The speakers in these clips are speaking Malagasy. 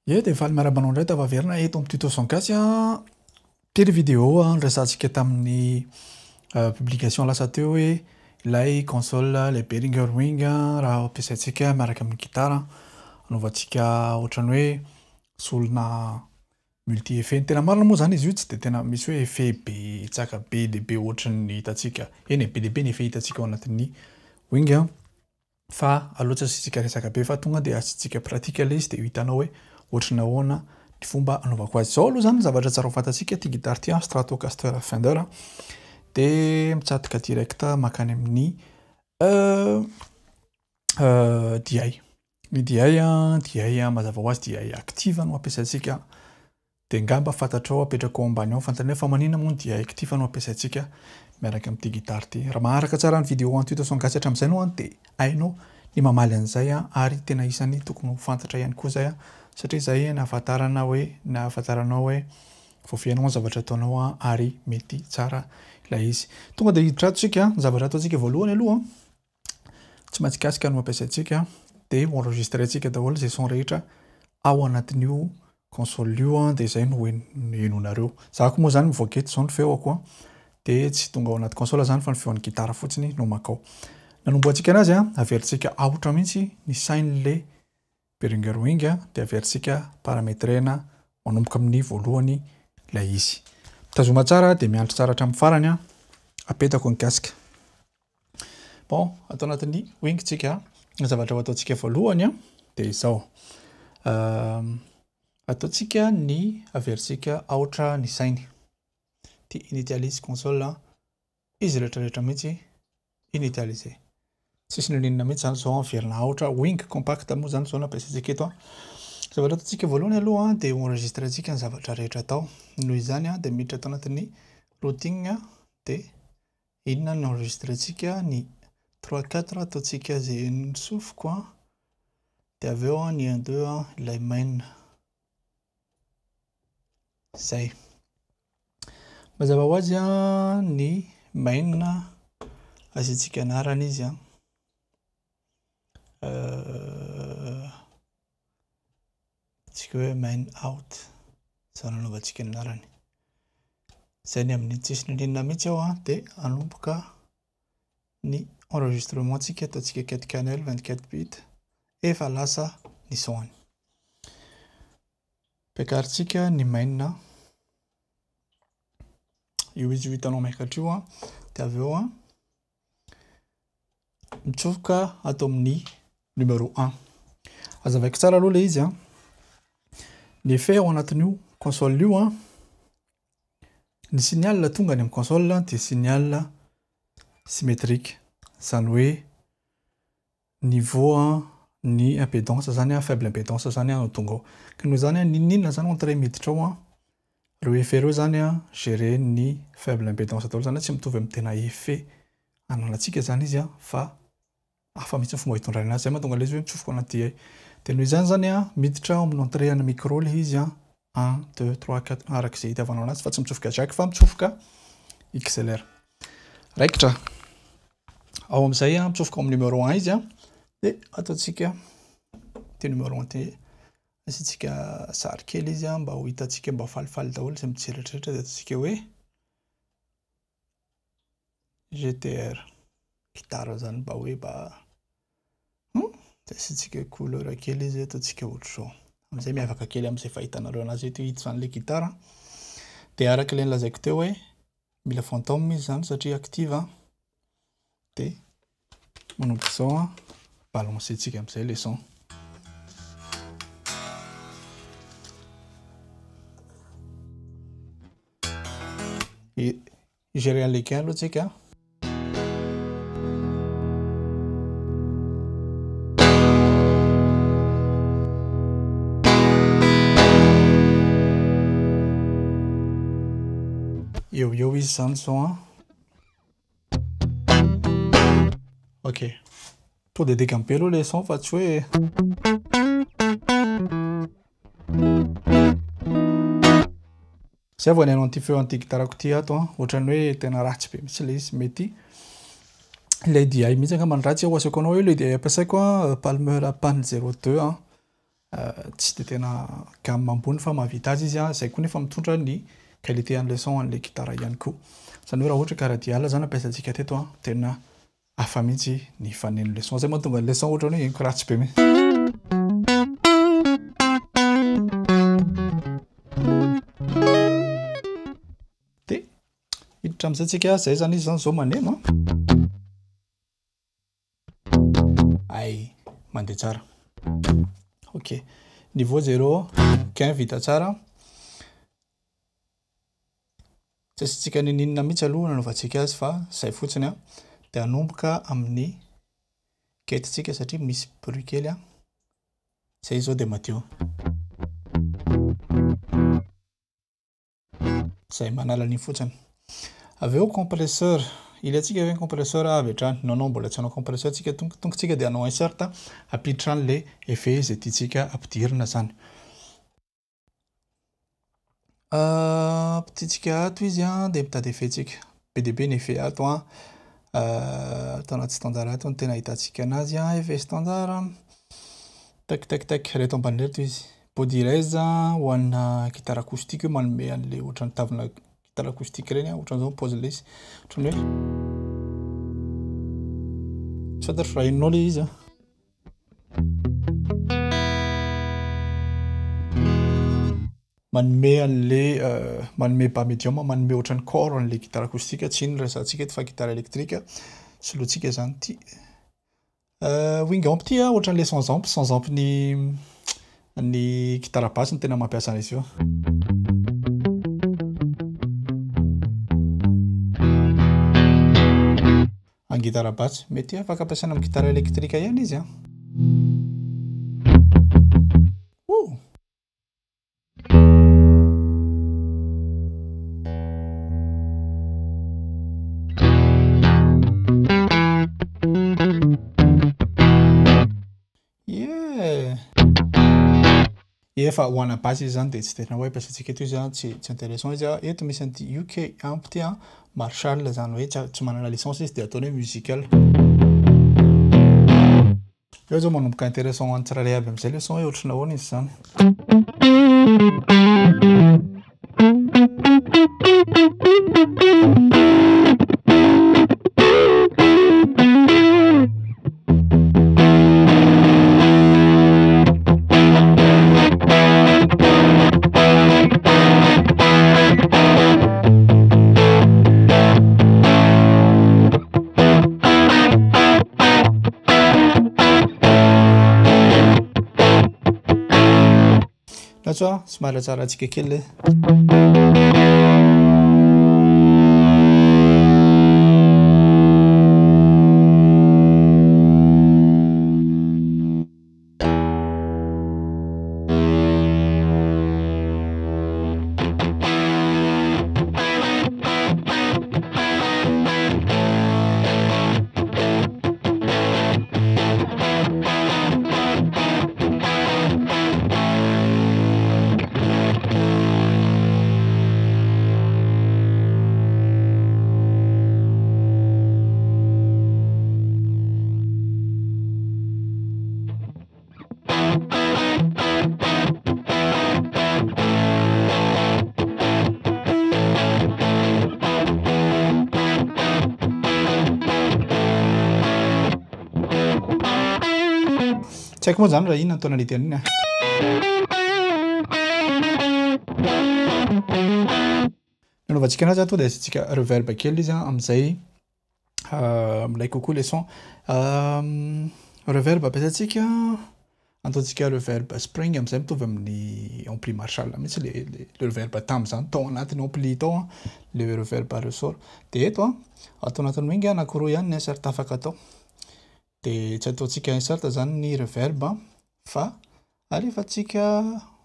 Ye dia faly miarahaba anao indray tafaverina eto amin'ny tuto son gasy a. Tery vidéo a niresahantsika tamin'ny publication lasa teo hoe ilay console ilay Behringer Wing raha ampiasaintsika miaraka amin'ny gitara anaovantsika ohatran'ny hoe solona multi effet. Ny tena marina moa izany izy io tsy dia tena misy hoe effet betsaka be dia be ohatran'ny hitantsika, eny e be dia be ny effet hitantsika ao anatin'ny Wing a. Fa aleo tsy asiantsika resaka be fa tonga dia asiantsika pratique ilay izy dia ho hitanao hoe ohatry ny ahoana ny fomba anaovako azy. Izao aloha izany ny zavatra tsara ho fantatsika, ity guitare ity an, Stratocaster Fender an, dia mitsatoka direct mankany amin'ny DI. Ny DI an, DI mazava ho azy DI active no ampiasaintsika. Dia ngamba fantatrao apetrako ao ambany ao ny fanontaniana fa maninona moa ny dialectif no ampiasaintsika miaraka amin'ity guitare ity. Raha maharaka tsara ny vidéo en tuto son gasy hatramin'izay ianao dia hainao ny mamaly an'izay ary tena isan'ny tokony ho fantatra ihany koa izay satria izay no ahafantarana hoe ny ahafantaranao hoe voafehinao ny zavatra ataonao ary mety tsara ilay izy. Tonga dia hiditra ato isika, ny zavatra ataontsika voalohany aloha tsy maintsy casque no ampiasaintsika dia ho enregistrer-ntsika daholo izay son rehetra ao anatin'io console io an, dia izay no henoinareo. Za koa moa izany mivoaka eto izao ny feoko an, dia tsy tonga ao anaty console izany fa ny feon'ny gitara fotsiny no mankao. Nanombohantsika anazy an, averintsika aotra mihitsy ny sain'le Behringer Wing dia averintsika parametrena manomboka amin'ny voalohany ilay izy. Mitazoma tsara dia miandry tsara hatramin'ny farany an, apetako ny casque. Bon, ato anatin'ny wing tsika, ny zavatra ho ataontsika voalohany an, dia izao. Ataontsika ny averintsika aotra ny sainy. Ity initialise console izy rehetra rehetra mihitsy initialiser. Tsisy n'inon'inona mihitsy izany izao miverina aotra wing compact moa izany izao no ampiasaintsika eto. Zavatra ataontsika voalohany aloha dia ho enregistrer-ntsika ny zavatra rehetra atao. Noho izany dia miditra ato anatin'ny routing dia inona no enregistrer-ntsika ny 3 4 ataontsika izay henon'ny sofiko dia avy eo ny 1 2 ilay main. Izay. Mazava ho azy ny main asiantsika anarana izy an. Tsika hoe main out. Izao no anaovantsika ny anarany. Izay ny amin'ny tsisy n'inona mihitsy ao an, dia hanomboka ny enregistrement tsika ataontsika 4 canal 24 bit efa lasa ny son-ny. Ampiakarintsika ny main io izy io hitanao miakatra io an, dia avy eo an mitsofoka ato amin'ny numéro 1. Azavaiko tsara aloha ilay izy an. Ny effet ao anatin'io console io an, ny signal tonga any amin'ny console dia signal symétrique, izany hoe niveau ny impédance zany faible impédance zany no tonga ao. Ka noho izany n'inon'inona zany entrée miditra ao, ireo effet ireo zany gérer ny faible impédance daholo zany, tsy mitovy amin'ny tena effet ananantsika zany izy fa hafa mihitsy ny fomba hitondrana anazy. Zay mahatonga ilay izy hoe mitsofoka anaty DI. Dia noho izany zany miditra ao amin'ny entrée an'ny micro ilay izy 1, 2, 3, 4 araka izay itiavanao anazy fa tsy mitsofoka jack fa mitsofoka XLR. Raikitra. Ao amin'izay mitsofoka ao amin'ny numéro 1 izy dia ataontsika ity numéro 1 ity asiantsika sary kely izy mba ho hitantsika mba ho falifaly daholo izay mijery rehetra dia ataontsika hoe GTR gitara zany mba hoe mba dia asiantsika couleur kely izy ataontsika ohatr'izao amin'izay miavaka kely amin'izay fahitanareo anazy eto hita izany ilay gitara dia araka ilay nolazaiko teo hoe mila fantôme izy izany satria active dia manomboka izao an balancer-ntsika amin'izay le son. Hi-gérer an'ilay gain aloha tsika. Eo eo izy izany izao an. Ok. Tonga dia degany be aloha ilay son fa tsy hoe Zay vao nihaino an'ity feo an'ity gitarako ity ato an, ohatran'ny hoe tena ratsy be mihitsy ilay izy, mety ilay DI mihitsy angamba no ratsy, ho asehoko anao hoe ilay DI ampiasaiko an, Palmer Pan 02 an. Tsy dia tena gamme ambony fa mahavita azy izy, izay koa nefa mitondra ny qualité an'ilay son an'ilay gitara ihany koa. Izany hoe raha ohatra ka radial izany ampiasaintsika teto, tena hafa mihitsy ny fanenon'ilay son. Izay mahatonga an'ilay son ohatran'ny hoe henoko ratsy be mihitsy. Dia hiditra amin'izay tsika, izay izany izy izany izao maneno. Ay, mandeha tsara. Ok, niveau 0, gain vita tsara. Tsy asiantsika ninininona mihitsy aloha nanaovantsika azy fa izay fotsiny an. Dia hanomboka amin'ny gate-tsika satria misy bruit kely an. Izay izao dia madio. Izay manala an'iny fotsiny. Avy eo compresseur. Ilaintsika ve ny compresseur avy hatrany? Non, non, mbola tsy hanao compresseur tsika. Tonga, tonga tsika dia hanao insert hampiditra an'ilay effet izay tiantsika ampidirina izany. Ampidintsika ato izy an, dia mitady effet tsika. Be dia be ny effet ato an. Ato anaty standard ato no tena ahitantsika anazy an, effet standard. Tac tac tac, reto ambany reto izy. Body raise ho ana guitare acoustique io, manome an'le ohatran'ny tavina guitare acoustique ireny, ohatran'izao ny paozin'ilay izy. Ohatran'ny hoe tsy fantatro raha henonao ilay izy an. Manome an'le manome bas médium, manome ohatran'ny corps an'ilay guitare acoustique, tsy iny no resahantsika eto fa guitare électrique. Solointsika izany ity. Wing amp ity ohatran'ilay sans amp, sans amp ny ny gitara basse no tena mampiasa an'izy io. Ny gitara basse mety afaka ampiasaina amin'ny gitara électrique ihany izy an. Ouh! Efa ho ana base izy zany dia tsy tena hoe ampiasaintsika eto izy an, tsy tsy intéressant izy an. Eto misy an'ity UK amp ity an, Marshall izany hoe tsy manana licence izy dia ataony hoe musical. Eo zao manomboka intéressant ho an'ny tsirairay avy amin'izay le son hoe ohatry ny ahoana izy izany. Natso a, somary hatsarantsika kely le. Tsy haiko moa zany raha inona ny tonalité an'iny a. Nanaovantsika anazy tonga dia asiantsika reverb kely izy amin'izay milay kokoa le son. Reverb ampiasaintsika, ataontsika reverb spring amin'izay mitovy amin'ny ampli Marshall mihitsy le le reverb tamin'izany tao anatin'ny ampli tao le reverb ressort. Dia eto ato anatin'ny wing anankiroa ihany ny insert afaka atao. Dia tsy ataontsika insert izany ny reverb fa alefantsika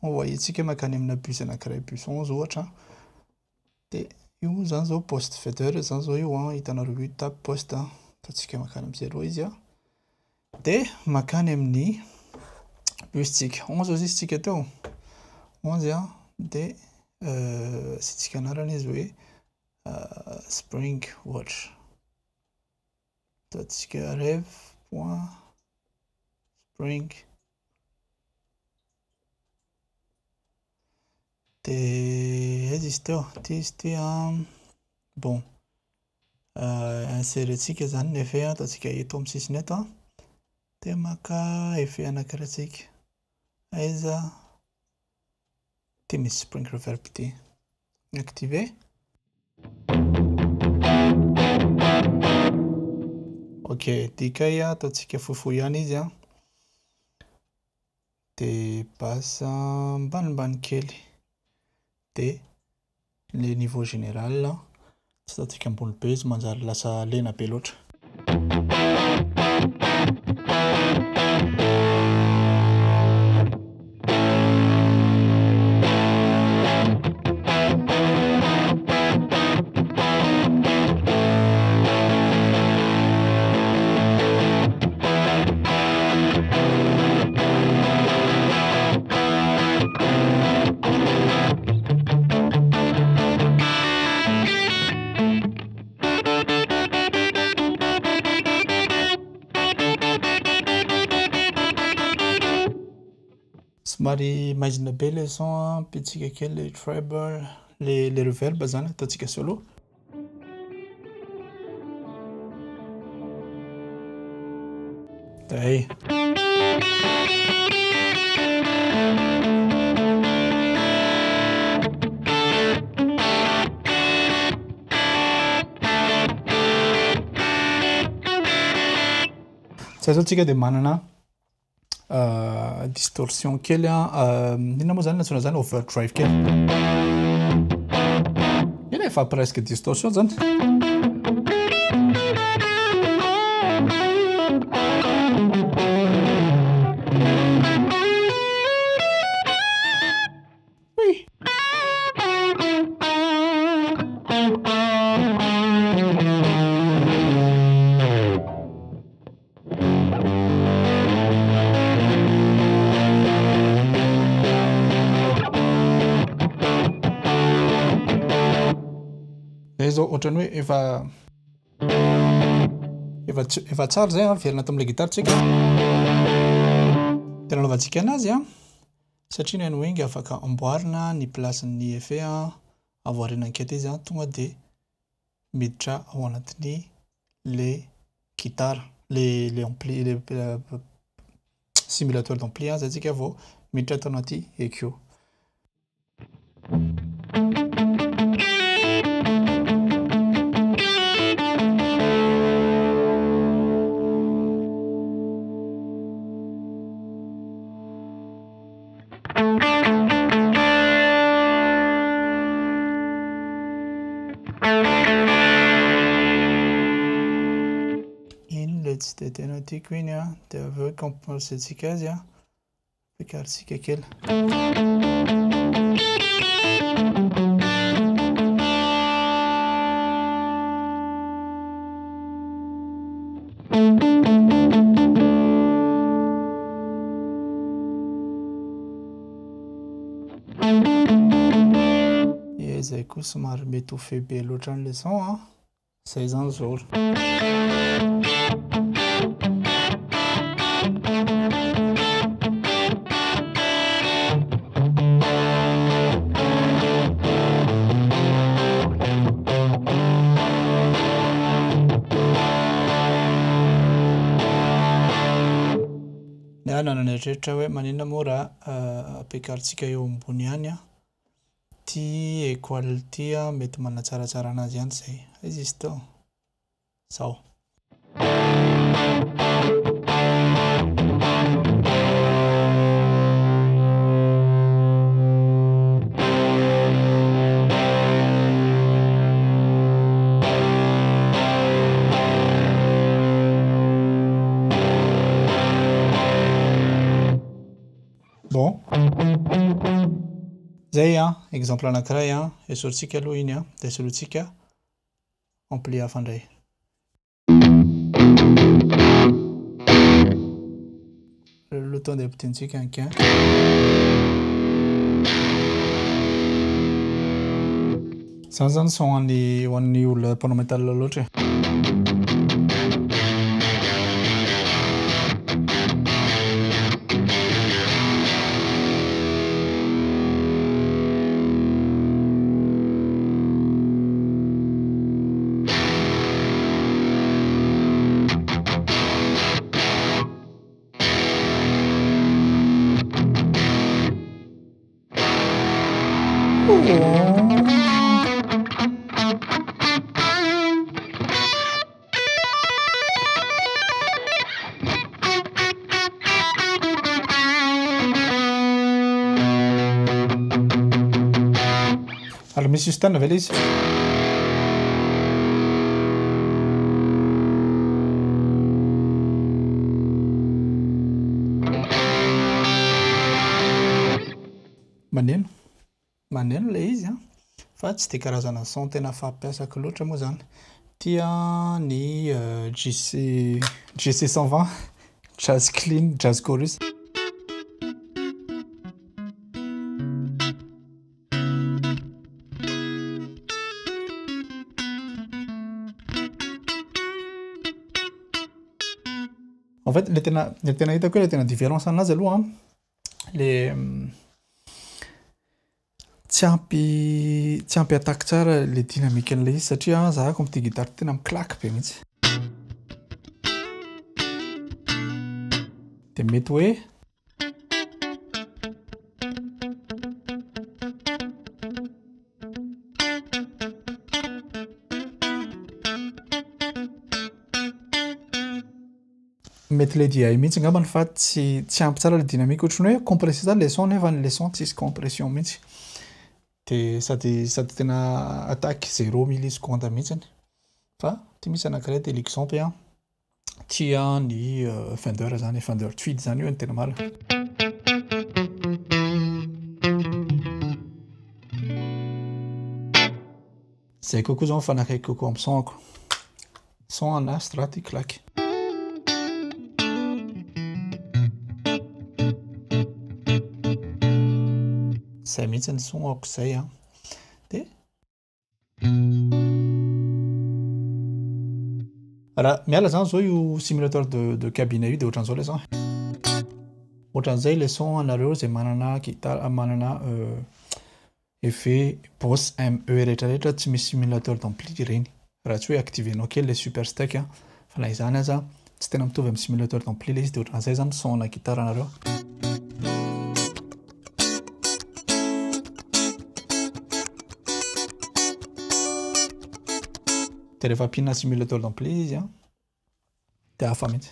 envoyer-tsika mankany amina bus anankiray, bus 11 ohatra. Dia io moa izany izao post fader izany izao io an, hitanareo io tab post an, ataontsika mankany amin'ny zéro izy an. Dia mankany amin'ny bus tsika, 11 ozy izy tsika teo, 11 an, dia asiantsika anarana izy hoe spring ohatra. Ataontsika rev point spring. Dia aiza izy teo? Ity izy ity an. Bon. Insérer-tsika izany ny effet ataontsika eto amin'ny sisiny eto an. Dia maka effet anankiray tsika. Aiza? Ity misy spring reverb ity. Activer. Ok, decay ataontsika fohifohy ihany izy an. Dia basse ambanimbany kely. Dia le niveau général tsy ataontsika ambony be izy manjary lasa lena be loatra. Somary maizina be le son an, ampitsika kely le treble, le reverb zany ataontsika solo. Zay. Zay zao tsika dia manana distorsion kely an, inona moa zany ny antsoina zany, overdrive kely. Iny efa presque distorsion zany. Zay zao ohatran'ny hoe efa efa efa tsara zay an, miverina ato amin'ilay gitara tsika. Dia nanaovantsika anazy an, satria ny an'ny afaka amboarina ny place-n'ny effet an, avoarina ankety izy an, tonga dia miditra ao anatin'ny le gitara, le le ampli, le simulateur d'ampli zay tsika vao miditra ato anaty EQ. Iny le tsy dia tena tiako iny an, dia avy eo compenser-tsika azy an, ampiakarintsika kely. Ie, zay koa somary mety ho fe be loatra an'ilay son an. Zay zany zao. Ny ahy nanana eritreritra hoe maninona moa raha ampiakarintsika eo ambony ihany an, ity étoile ity an, mety manatsaratsara anazy ihany izay. Aiza izy teo? Zao. Bon. Zay an, exemple anankiray an, esorintsika aloha iny an, dia solointsika ampli hafa indray. Le temps dia ampidintsika ny gain. Zany zany son an'ny ho an'ny olona mpanao metal loatra e. Ary misy sustain ve ilay izy? Maneno. Maneno ilay izy an, fa tsy dia karazana son tena fampiasako loatra moa izany. Ity an ny JC JC 120 Jazz Clean Jazz Chorus. En fait, le tena le tena hitako hoe le tena différence anazy aloha an, le tsy ampy tsy ampy attaque tsara le dynamique an'ilay izy satria za ako amin'ity guitare ity tena mi-claque be mihitsy. De mety hoe Mety le DI mihitsy angambany fa tsy tsy ampy tsara le dynamique ohatran'ny hoe compressé tsara le son nefa le son tsisy compression mihitsy. De sady sady tena attaque zéro milliseconde mihitsiny. Fa ty misy anankiray de l'exemple an, ty an ny Fender zany, Fender Tweed zany io ny tena marina. Zay kokoa zao mifanakaiky kokoa amin'ny son-ko. Son ana strat claque. Zay mihitsy ny son-ko zay an. De raha miala zany zao io simulateur de cabinet io de ohatran'izao le son. Ohatran'izay le son anareo zay manana guitare, manana effet Boss ME rehetrarehetra tsy misy simulateur d'ampli ireny. Raha tsy hoe activer-nao kely le super steak an, fa na izany aza tsy tena mitovy amin'ny simulateur d'ampli le izy de ohatran'izay zany son ana guitare anareo. De rehefa ampiana simulateur d'ampli izy an, de hafa mihitsy.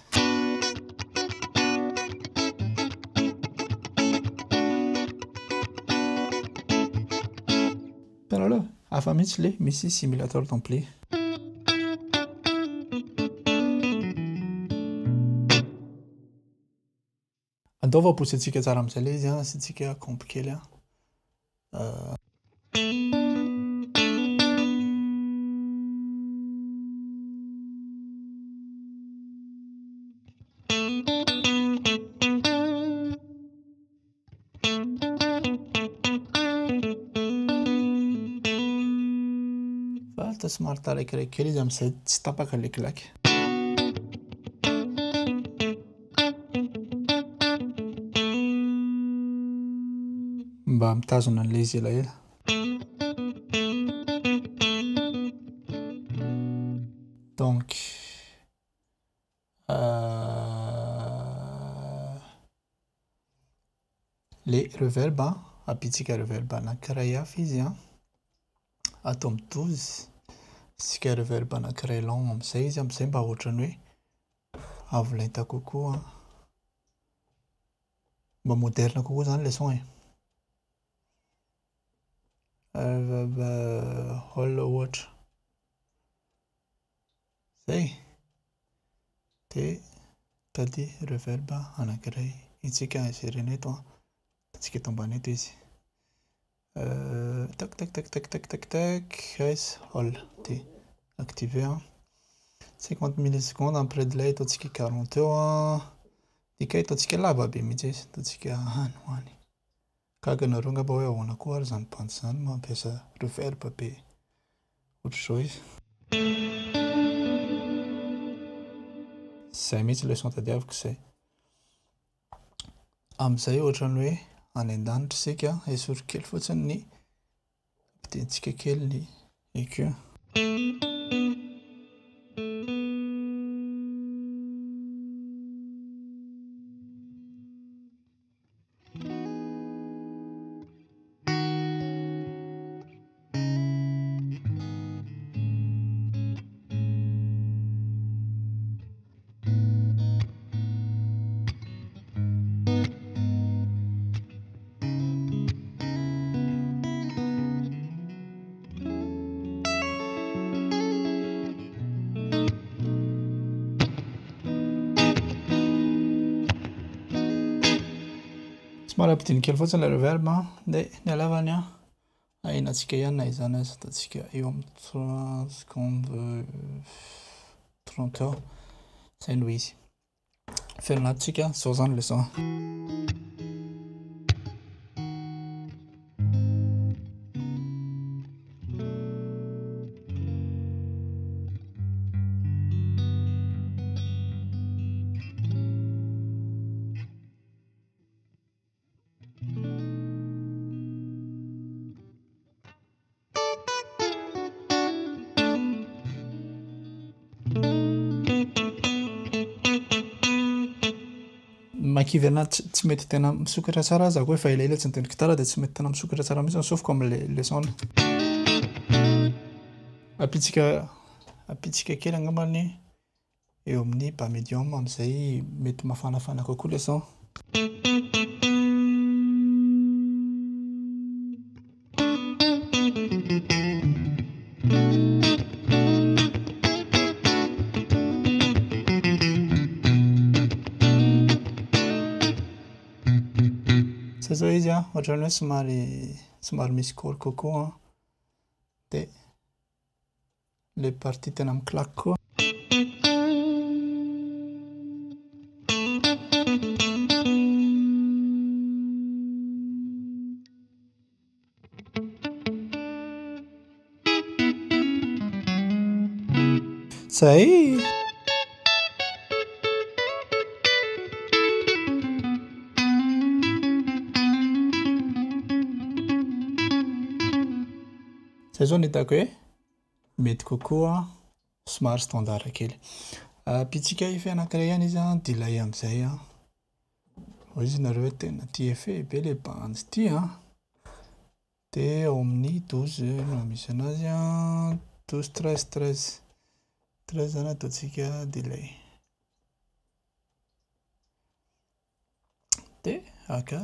Hitanareo? Hafa mihitsy le misy simulateur d'ampli. Andao fa poussentsika tsara amin'izay le izy an, asiantsika comp kely an. Fa atao somary taraikiraiky kely izy amin'izay tsy tapaka le claque. Mba mitazona an'ilay izy elaela. Donc le reverb an, ampitsika reverb anankiray hafa izy an, ato amin'ny 12, asika reverb anankiray long amin'izay izy, amin'izay mba ohatran'ny hoe avo lenta kokoa an, mba moderne kokoa zany le son e. Reverb hall ohatra, zay, de mitady reverb anankiray itsika jerena eto an, hitantsika eto ambany eto izy. Tak tak tak tak tak tak tak, aiza hall, de activer an, 50 millisecondes après delay ataontsika 40 eo an, de kay ataontsika lava be mihitsy izy, ataontsika any ho any. Gaga nareo angamba hoe ahoana koa ary zany bandy zany mampiasa reverb be ohatr'izao izy. Zay mihitsy ilay son tadiaviko izay. Amin'izay ohatran'ny hoe any an-danitra isika, esory kely fotsiny ny ampidintsika kely ny EQ. Somary ampidino kely fotsiny ilay reverb an, dia ny halavany an, ahenantsika ihany na izany aza, ataontsika eo amin'ny trois secondes trente eo, izay no izy. Averina ato tsika, izao izany ilay son. Mahakivy anahy tsy mety tena misokatra tsara aza koa efa elaela tsy nitendry gitara dia tsy mety tena misokatra tsara mihitsy ny sofiko amin'ilay leçon. Ampitsika ampitsika kely angambany eo amin'ny bas medium amin'izay mety mafanafana kokoa ilay son. Zay zao izy an, ohatran'ny hoe somary somary misy corps kokoa an, dia Le partie tena mi-claque koa. Zay. Zay zao no hitako hoe mety kokoa somary standard kely. Ampitsika effet anankiray ihany izy an, delay amin'izay an. Hoy izy nareo hoe tena tia effet be le bandy ity an. Dia ao amin'ny 12 no misy anazy an, 12, 13, 13. 13 zany ataontsika delay. Dia haka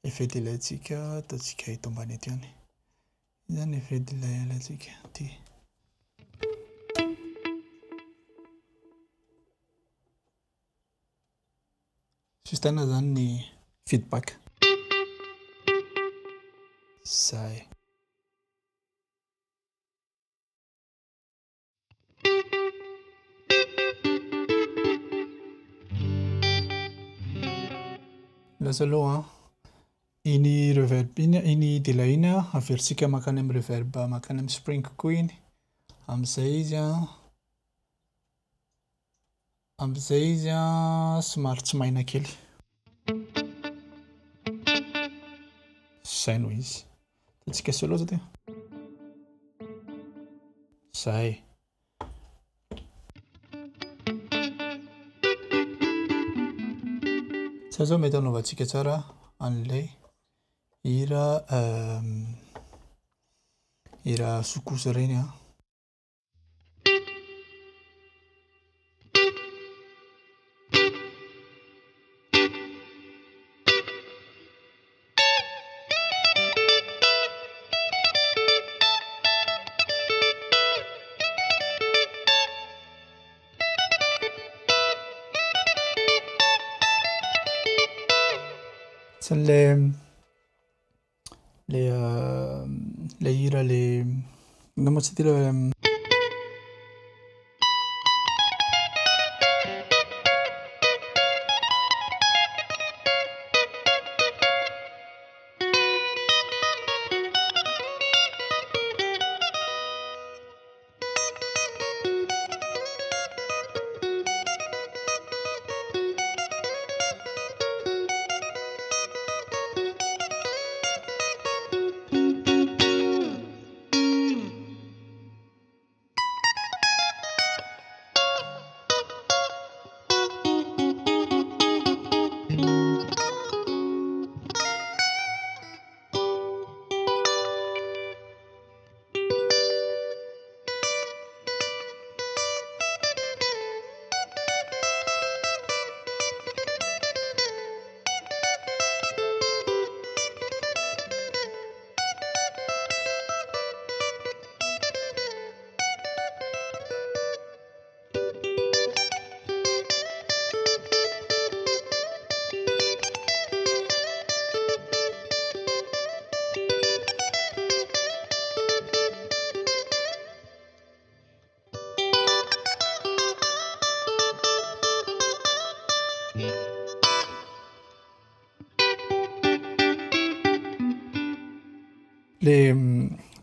effet delay tsika ataontsika eto ambany eto ihany. Iny zany effet delay alaintsika ity. Sustain zany ny feedback. Zay. Lasa aloha an. Iny reverb iny, iny delay iny an, averintsika mankany amin'ny reverb mankany amin'ny spring koa iny. Amin'izay izy an, amin'izay izy an somary tsy maina kely. Zay no izy. Ataontsika solo zao ty. Zay. Zay zao mety hanaovantsika tsara an'ilay hira hira soukous ireny an. Tsy an'ilay le le hira le inona moa tsy ity le Le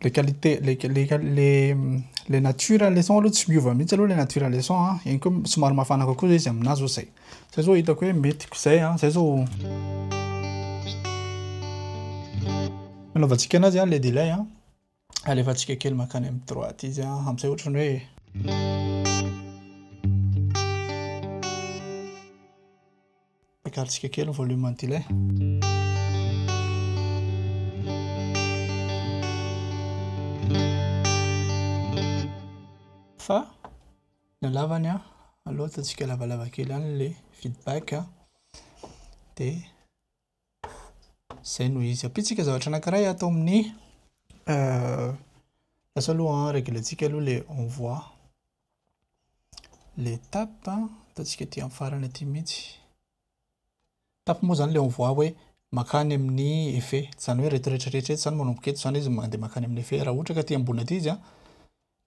le qualité le le le le nature an'le son aloha tsy miova mihitsy aloha le nature an'le son a. Eny koa somary mafana kokoa zay izy aminazy zao zay. Zay zao hitako hoe mety zay a, zay zao anaovantsika anazy a le delay a. Alefantsika kely mankany amin'ny droite izy a, amin'izay ohatran'ny hoe ampiakarintsika kely ny volume an'ny delay. Fa ny halavany a, aleo ataontsika lavalava kely ihany le feedback a, dia zay no izy. Ampitsika zavatra anankiray ato amin'ny lasa aloha régler-ntsika aloha le envoi, le tap ataontsika aty amin'ny farany aty mihitsy. Tap moa zany le envoi hoe makany amin'ny effet, zany hoe reto rehetrarehetra eto zany manomboka eto zany izy mandeha makany amin'ny effet. Raha ohatra ka aty ambony aty izy a,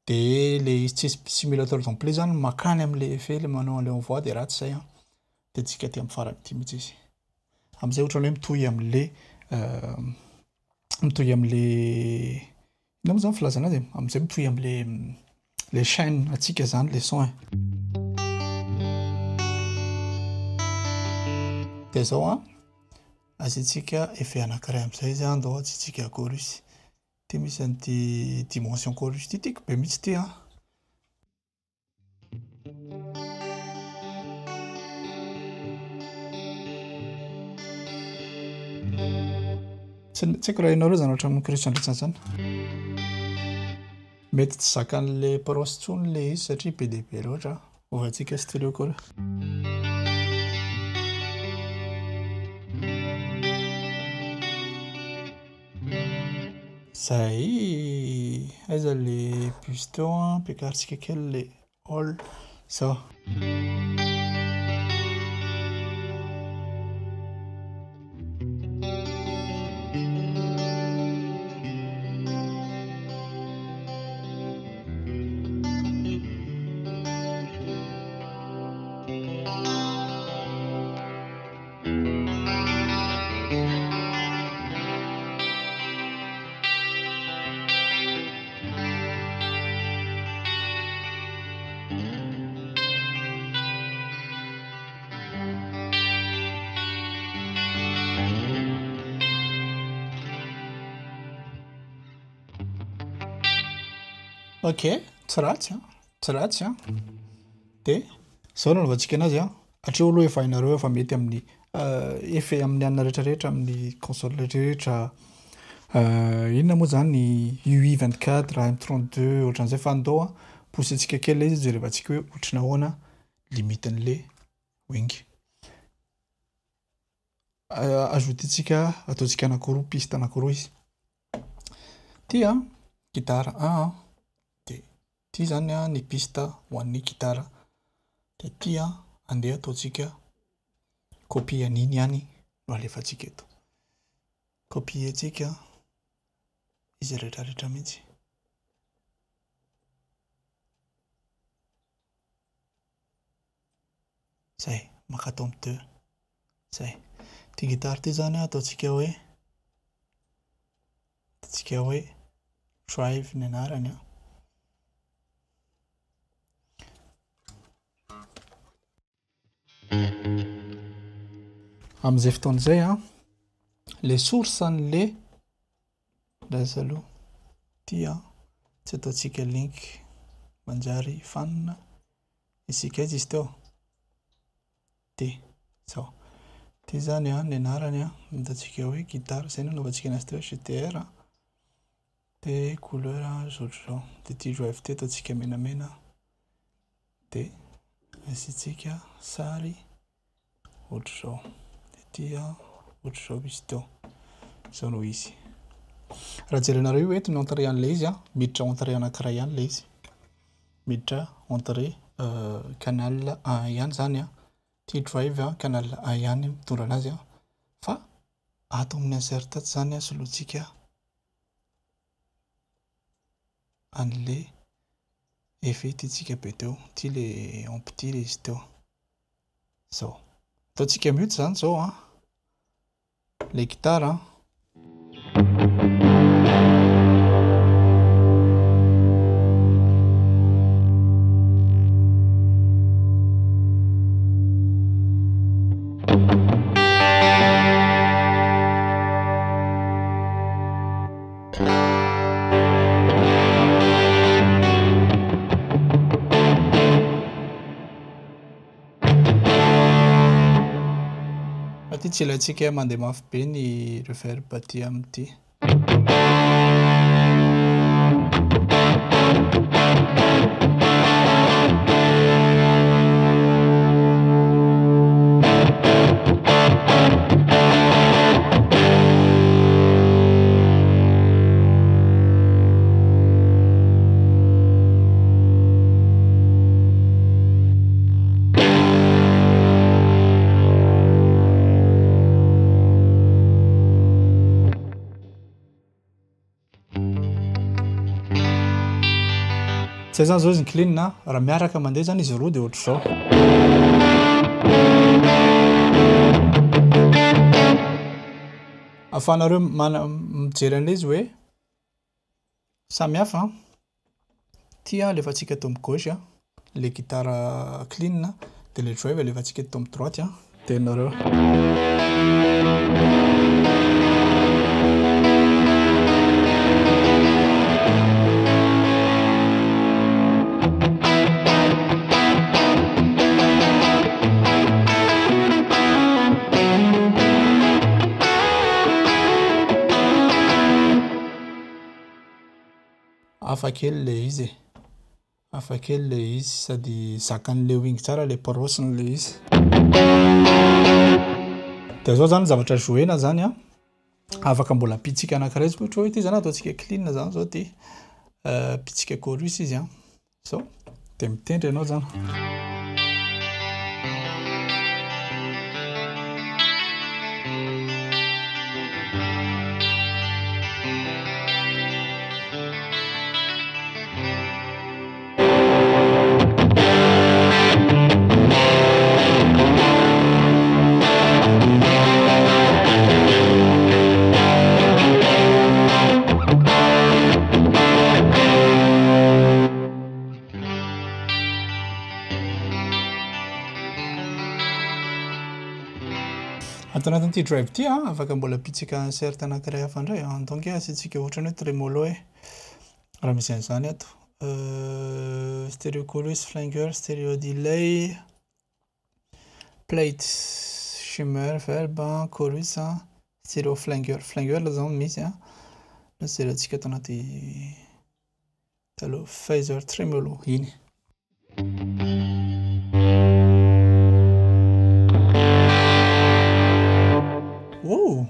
de le izy tsisy simulateur d'ampli zany makany amin'le effet le manao an'le envoi de ratsy zay a. De tsika aty amin'ny farany aty mihitsy izy. Amin'izay ohatran'ny hoe mitohy amin'le mitohy amin'le inona moa zany filazana azy e? Amin'izay mitohy amin'le le chaîne antsika zany le son e. De zao a, asiantsika effet anankiray amin'izay izy a, andao asiantsika chorus. Ty misy an'ity dimension chorus ty tiako be mihitsy ty a. Tsy tsy haiko raha hainareo zany ohatran'ny chorus andretsany zany. Mety tsy zakan'le pros intsony le izy satria be dia be loatra. Ovantsika stylo koa. Zay, aiza le bus teo a, ampiakarintsika kely le hall, zao. Ok, tsy ratsy a, tsy ratsy a. De zao no anaovantsika anazy a, hatreo aloha efa hainareo efa mety amin'ny effet amin'ny anona rehetrarehetra amin'ny console rehetrarehetra. Inona moa zany UI 24, M32 ohatran'izay fa andao a poussentsika kely ilay izy jerevantsika hoe ohatry ny ahoana limite-n'le wing. Ajouter-tsika ataontsika anankiroa piste anankiroa izy. Ty a gitara 1 de ty zany a ny piste ho an'ny gitara, de ty a andeha ataontsika copie an'iny ihany no alefantsika eto. Copier-tsika izy rehetrarehetra mihitsy. Zay, maka ato amin'ny 2. Zay. Ty gitara ty zany a ataontsika hoe ataontsika hoe drive ny anarany a. Amin'izay fotoana izay a, le source an'le lasa aloha ty a, tsy ataontsika link manjary fanina isika aiza izy teo? Ty, zao. Ty zany a, ny anarany a, ataontsika hoe gitara, zay no anaovantsika anazy teo GTR de couleur ohatr'izao, de ty drive ty ataontsika menamena, de asiantsika sary ohatr'izao, de ty a ohatr'izao izy teo, zao no izy. Raha jerenareo io eto ny entrée an'ilay izy a, miditra entrée anankiray ihany ilay izy, miditra entrée canal 1 ihany zany a, ty drive a canal 1 ihany mitondra anazy a, fa ato amin'ny insert ato zany a solointsika an'le effet tiantsika be teo, ty le ampli le izy teo, zao. Ataontsika mute zany zao a, le gitara. Ty tsy ilaintsika mandeha mafy be ny reverb aty amin'ity. Zay zany zao izy ny clean a, raha miaraka mandeha zany izy roa dia ohatr'izao. Ahafahanareo mana- mijery an'ilay izy hoe samy hafa an. Ty alefantsika eto amin'ny gauche le gitara clean, dia le drive alefantsika eto amin'ny droite dia nareo. Hafa kely le izy e. Hafa kely le izy sady zakan'le wing tsara le porosiny le izy. Dia zao zany zavatra jouer-na zany an. Afaka mbola ampitsika anankiray izy ohatra hoe ity zany ataontsika clean zany zao ty. Ampitsika chorus izy an. Zao dia mitendry ianao zany. Ato anatin'ity drive ity an, afaka mbola ampitsika insert anankiray hafa indray an. Donc asiantsika ohatrany hoe tremolo e. Raha misy an'izany ato. Stereo chorus, flanger, stereo delay, plate, shimmer, verb, chorus, stereo flanger. Flanger zao misy an. Jerentsika ato anaty taloha phaser tremolo iny. Oh!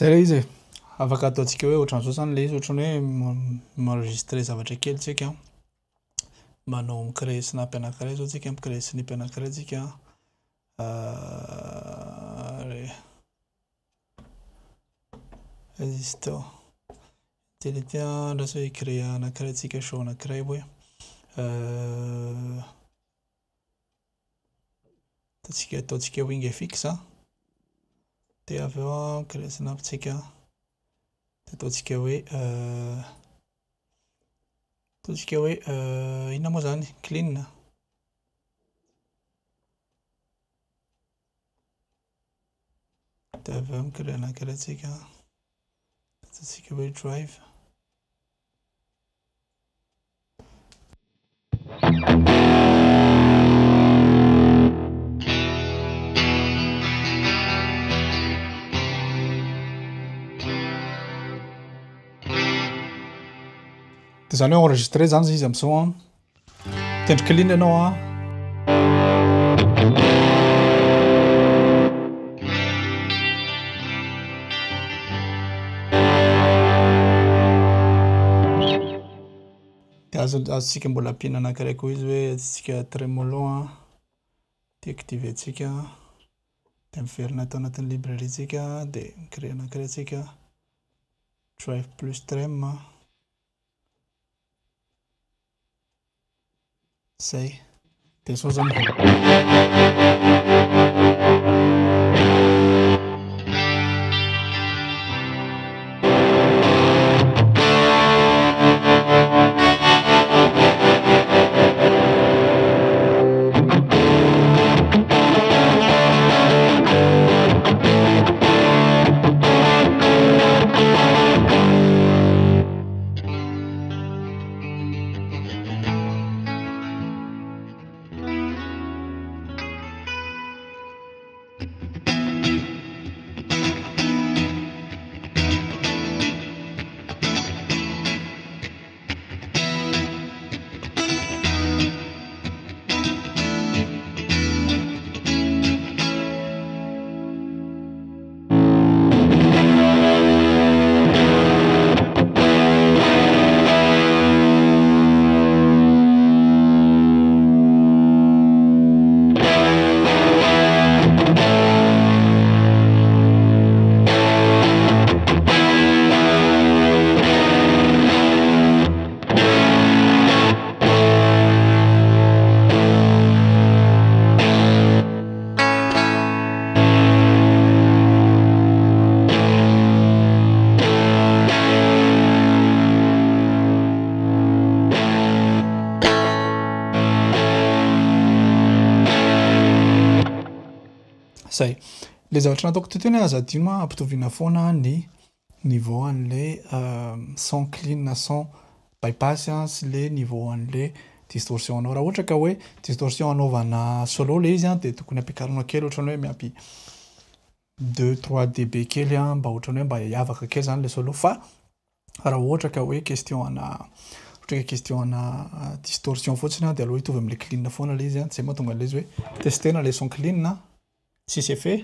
Zay ilay izy e. Afaka ataontsika hoe ohatran'izao zany ilay izy, ohatran'ny hoe mi-enregistrer zavatra kely tsika. Manao mi-créer snap anankiray zao tsika, mi-créer snip anankiray tsika. Aiza izy teo? Utilité andraso hoe hi-créer anankiray tsika, show anankiray hoe. Ataontsika ataontsika wing FX. Dia avy eo mi-créer snap tsika. Dia ataontsika hoe ataontsika hoe inona moa zany? Clean. Dia avy eo mi-créer anankiray tsika. Ataontsika hoe drive. Dia zany hoe enregistré zany izy amin'izao an. Mitendry clean ianao an. Dia azo azontsika mbola ampiana anankiray koa izy hoe asiantsika tremolo an. Dia activer-ntsika. Dia miverina ato anatin'ny librairie tsika dia mi-créer anankiray tsika drive plus trem. Zay. Dia zao zany. Zay. Le zavatra nataoko teto iny aza adino ampitoviana foana ny niveau an'le son clean na son bypass sy le niveau an'le distorsion anao. Raha ohatra ka hoe distorsion anaovana solo le izy dia tokony ampiakarina kely ohatran'ny hoe miampy 2 3 dB kely mba ohatran'ny hoe mba hiavaka kely zany le solo. Fa raha ohatra ka hoe question ana ohatra ka question ana distorsion fotsiny dia aleo hitovy amin'le clean foana le izy. Zay mahatonga an'le izy hoe testena le son clean tsisy effet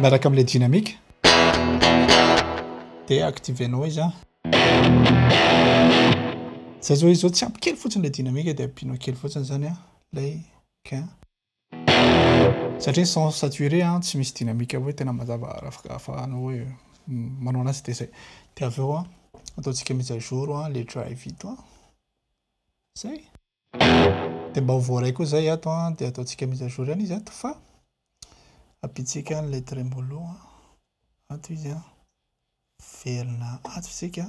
miaraka amin'le dynamique dia activenao izy. Zay zao izy zao tsy ampy kely fotsiny le dynamique dia ampinao kely fotsiny zany lay gain. Satria son saturé tsy misy dynamique hoe tena mazava afaka ahafahanao hoe manao anazy dia zay. Dia avy eo ataontsika mise à jour le drive ito. Zay. Dia mba ho voaray koa zay ato dia ataontsika mise à jour ihany izy ato fa ampitsika an'ilay tremolo ato izy. Verina ato isika.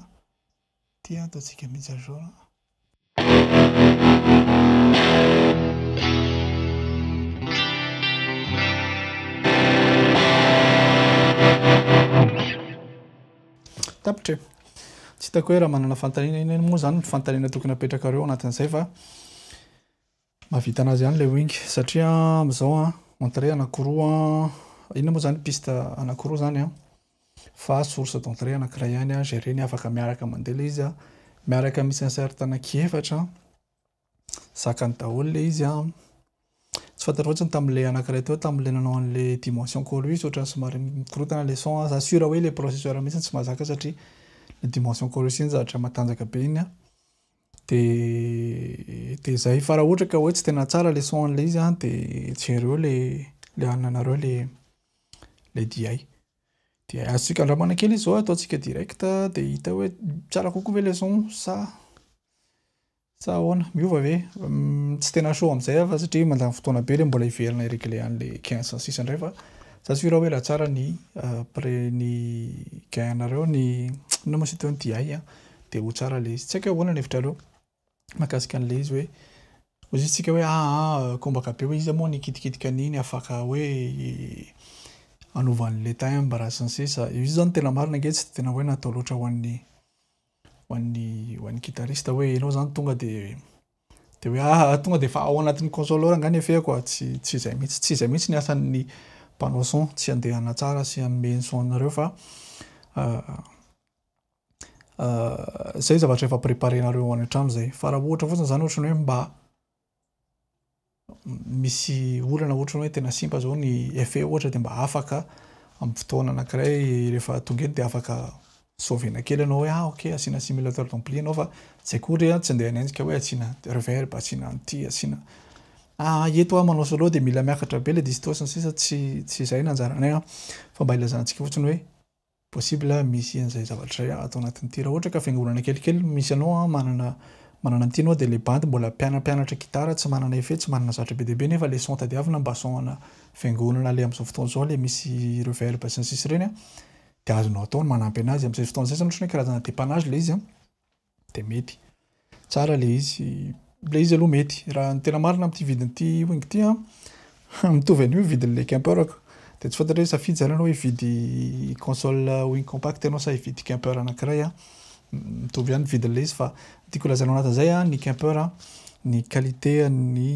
Ty ataontsika mise à jour. Tapitra. Tsy hitako hoe raha manana fanontaniana inona moa zany ny fanontaniana tokony apetrakareo anatin'izay fa mahavita anazy ihany ilay wing satria amin'izao entrée anankiroa inona moa zany piste anankiroa zany fa source d'entrée anankiray ihany géré-ny afaka miaraka mandeha ilay izy miaraka misy insert anankiefatra zakany daholo ilay izy. Tsy fantatro fotsiny tamin'ilay anankiray teo tamin'ilay nanao an'ilay dimension chorus ohatran'ny somary mikorotana ilay son. Za sûr hoe ilay processeur mihitsy tsy mahazaka satria le dimension chorus iny zavatra matanjaka be iny. Dia zay. Fa raha ohatra ka hoe tsy tena tsara le son an'ilay izy dia jereo le ananareo le DI. Dia azontsika andramana kely izy zao ataontsika direct dia hita hoe tsara kokoa ve le son sa ahoana miova ve? Tsy tena chaud amin'izay aho fa satria mandany fotoana be le mbola hiverina hi-régler an'le gain sy ny sisa indray fa za sûr hoe raha tsara ny pré ny gain anareo ny inona moa sy teo ny DI dia ho tsara le izy. Tsy haiko hoe ahoana ny hevitrareo mahakasika an'le izy hoe hoy izy tsika hoe kombaka be hoe izy moa nikitikitika an'iny afaka hoe hanova an'le timbre sy ny sisa. Io zany tena marina ange tsy tena hoe natao loatra ho an'ny ho an'ny ho an'ny guitariste hoe ianao zany tonga de hoe tonga de efa ao anatin'ny console ao angaha ny effet quoi. Tsy izay mihitsy, tsy izay mihitsy ny asan'ny mpanao son, tsy handeha hanatsara sy hanome ny son anareo fa zay zavatra efa préparé-nareo any an-trano zay. Fa raha ohatra fotsiny zany ohatran'ny hoe mba misy olana ohatran'ny hoe tena simba zao ny effet ohatra dia mba afaka amin'ny fotoana anankiray rehefa tonga eto dia afaka sauvena kely ianao hoe ok asiana simulateur d'ampli ianao fa tsy akory tsy andeha hanenjika hoe asiana reverb, asiana an'ity, asiana. Ah eto aho manao solo dia mila miakatra be le disto sy ny sisa tsy tsy izay no anjaranay an, fa mba ilazana antsika fotsiny hoe possible misy an'izay zavatra izay ato anatin'ity. Raha ohatra ka fiangonana kelikely no misy anao an, manana manana an'ity ianao dia le bandy mbola mpianampianatra gitara tsy manana effet, tsy manana zavatra be dia be nefa le son tadiavina mba son ana fiangonana le amin'izao fotoana izao le misy reverb sy ny sisa ireny an, dia azonao atao ny manampy anazy amin'izay fotoana izay zany ohatran'ny hoe karazana dépannage le izy an. dia mety. Tsara ilay izy. Ilay izy aloha mety. Raha ny tena marina amin'ity vidin'ity wing ity an, mitovy an'io vidin'ilay Kemper-ko. Dia tsy fantatra hoe safidy izany ianao hividy console wing compact ianao sa hividy Kemper anankiray an. Mitovy ihany ny vidin'ilay izy fa ny tiako holazaina ao anatin'izay an, ny Kemper an, ny qualité an'ny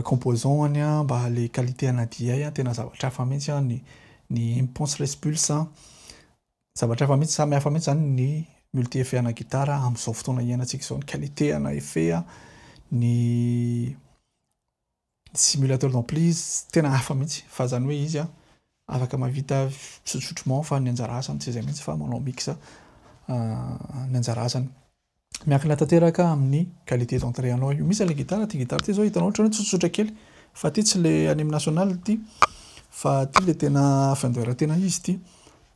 composant-ny an, mba ilay qualité ana DI an, tena zavatra hafa mihitsy an, ny ny impulse response an. Zavatra hafa mihitsy, samy hafa mihitsy zany ny multi effet ana gitara amin'izao fotoana iainantsika izao, ny qualité ana effet, ny simulateur d'ampli tena hafa mihitsy fa zany hoe izy afaka mahavita tsotsotrement fa ny anjara asany tsy izay mihitsy fa manao mix ny anjara asany. Miankina tanteraka amin'ny qualité d'entrée anao io. Misy an'ilay gitara, ity gitara ity zao hitanao ohatran'ny hoe tsotsotra kely fa ity tsy le any amin'ny national ity fa ity le tena Fender tena izy ity.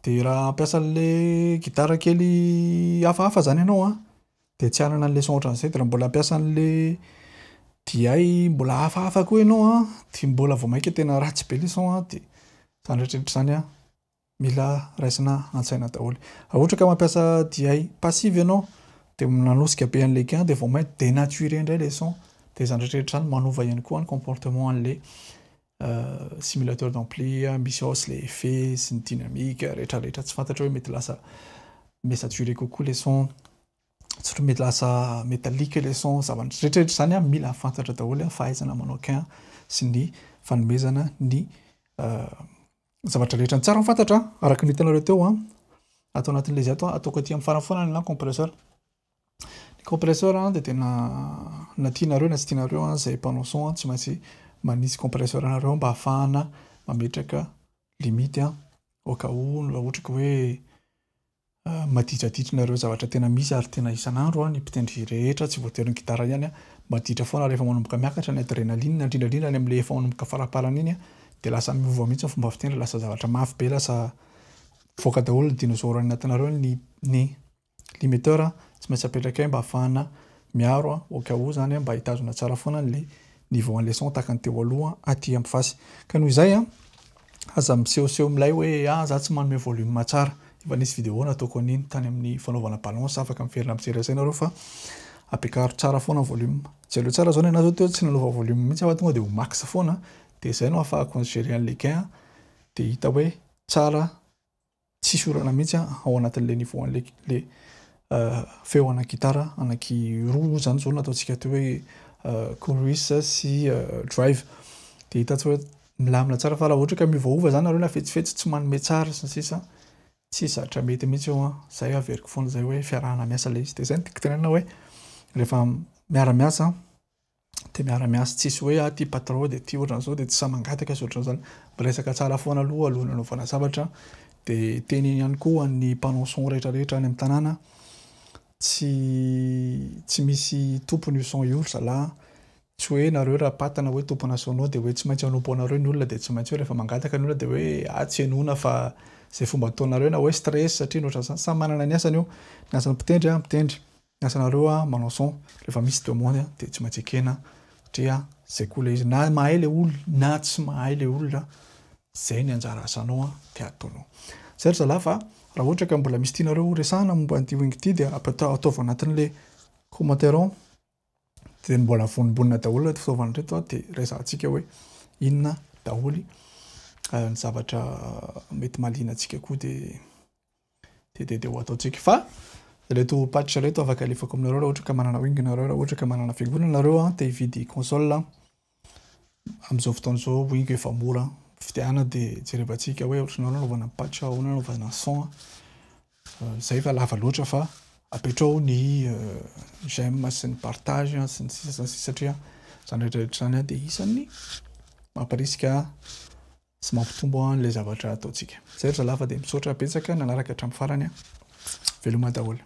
Dia raha hampiasa an'ilay gitara kely hafahafa zany ianao an, dia tsy hanana an'ilay son ohatran'izay. Dia raha mbola hampiasa an'ilay DI mbola hafahafa koa ianao an, dia mbola vao mainka tena ratsy be ilay son an, dia izany rehetrarehetra izany an. Mila raisina an-tsaina daholo. Raha ohatra ka mampiasa DI passive ianao dia nanosika be an'ilay gain dia vao mainka dénaturé indray ilay son. Dia izany rehetra rehetra izany manova ihany koa ny comportement an'ilay simulateur d'ampli misy ao sy ilay effet sy ny dynamique rehetra rehetra. Tsy fantatra hoe mety lasa miha-saturé kokoa ilay son, tsy mety lasa métallique ilay son, zavatra rehetra rehetra izany mila fantatra daholo fahaizana manao gain sy ny fanomezana ny Zavatra rehetra ny tsara ho fantatra araka ny hitanareo teo an, ato anatin'ilay izy ato an, ataoko aty amin'ny farany foana ny compresseur. Ny compresseur an dia tena na tianareo na tsy tianareo an, izay mpanao son an tsy maintsy manisy compresseur anareo mba hahafahana mametraka limite an, au cas où raha ohatra ka hoe Maditraditra nareo zavatra tena misy ary tena isan'andro ny mpitendry rehetra tsy voatery ny gitara ihany maditra foana rehefa manomboka miakatra ny adrenaline indrindra indrindra any amin'ilay efa manomboka faraparany iny dia lasa miova mihitsy ny fomba fitendry lasa zavatra mafy be lasa mivoaka daholo ny dinosaure any anatinareo ny ny limiteur tsy maintsy apetrakay mba ahafahana miaro au cas où zany mba hitazona tsara foana an'ilay niveau an'ilay son tahaka ny teo aloha aty amin'ny face ka noho izay aza misehoseho milay hoe ah za tsy manome volume tsara efa nisy vidéo nataoko an'iny tany amin'ny fanaovana balance afaka miverina mijery an'izay nareo fa ampiakaro tsara foana volume jereo tsara zao ny anahy zao teo tsy nanova volume mihitsy fa tonga de ho max foana de zay no ahafahako ni-gérer an'le gain de hita hoe tsara Tsisy olana mihitsy ao anatin'ilay niveau an'ilay le feo ana gitara anaky roa zany zao nataontsika teo hoe chorus sy drive dia hita hoe milamina tsara fa raha ohatra ka miovaova zany nareo na fetsifetsy tsy manome tsara sy ny sisa tsy zatra mety mihitsy io an, zay averiko foana zay hoe fiarahana miasa ilay izy dia zay no tiako tenenina hoe rehefa miara-miasa dia miara-miasa tsisy hoe ah ty patron dia ty ohatran'izao dia tsy sahy mangataka sy ohatran'izany, miresaka tsara foana aloha alohan'ny hanaovana zavatra dia teneno ihany koa ho an'ny mpanao son rehetra rehetra any amin'ny tanàna tsy tsy misy tompony io son io ry zalahy tsy hoe nareo raha patana hoe tompona sono dia hoe tsy maintsy hanompo anareo ny olona dia tsy maintsy hoe rehefa mangataka ny olona dia hoe ah tsy henoina fa izay fomba ataonareo na hoe stress satria ny ohatran'izany samy manana ny asany io ny asan'ny mpitendry ah mitendry Ny asanareo a manao son rehefa misy demande a dia tsy maintsy ekena satria zay koa ilay izy na mahay ilay olona na tsy mahay ilay olona zay ny anjara asanao a dia ataonao. Zay ry zalahy fa raha ohatra ka mbola misy tianareo ho resahana momba an'ity wing ity dia ataovy anatin'ilay commentaire ao dia mbola vonombonona daholo ireto fitaovana ireto a dia resahantsika hoe inona daholo ny zavatra mety mahaliana antsika koa dia dia dia ho ataontsika fa ireto patch ireto afaka alefako aminareo raha ohatra ka manana wing nareo raha ohatra ka manana fiangonana nareo an te hividy console amin'izao fotoana izao wing efa mora fidiana dia jerevantsika hoe ohatran'ny ahoana anaovana patch ahoana anaovana son zay fa lava loatra fa apetrao ny j'aime sy ny partage sy ny sisa sy ny sisa satria izany rehetra rehetra izany dia isan'ny mampirisika sy mampitombo an'ilay zavatra ataontsika. Zay ry zalahy fa dia misaotra betsaka nanaraka hatramin'ny farany a. Veloma daholo.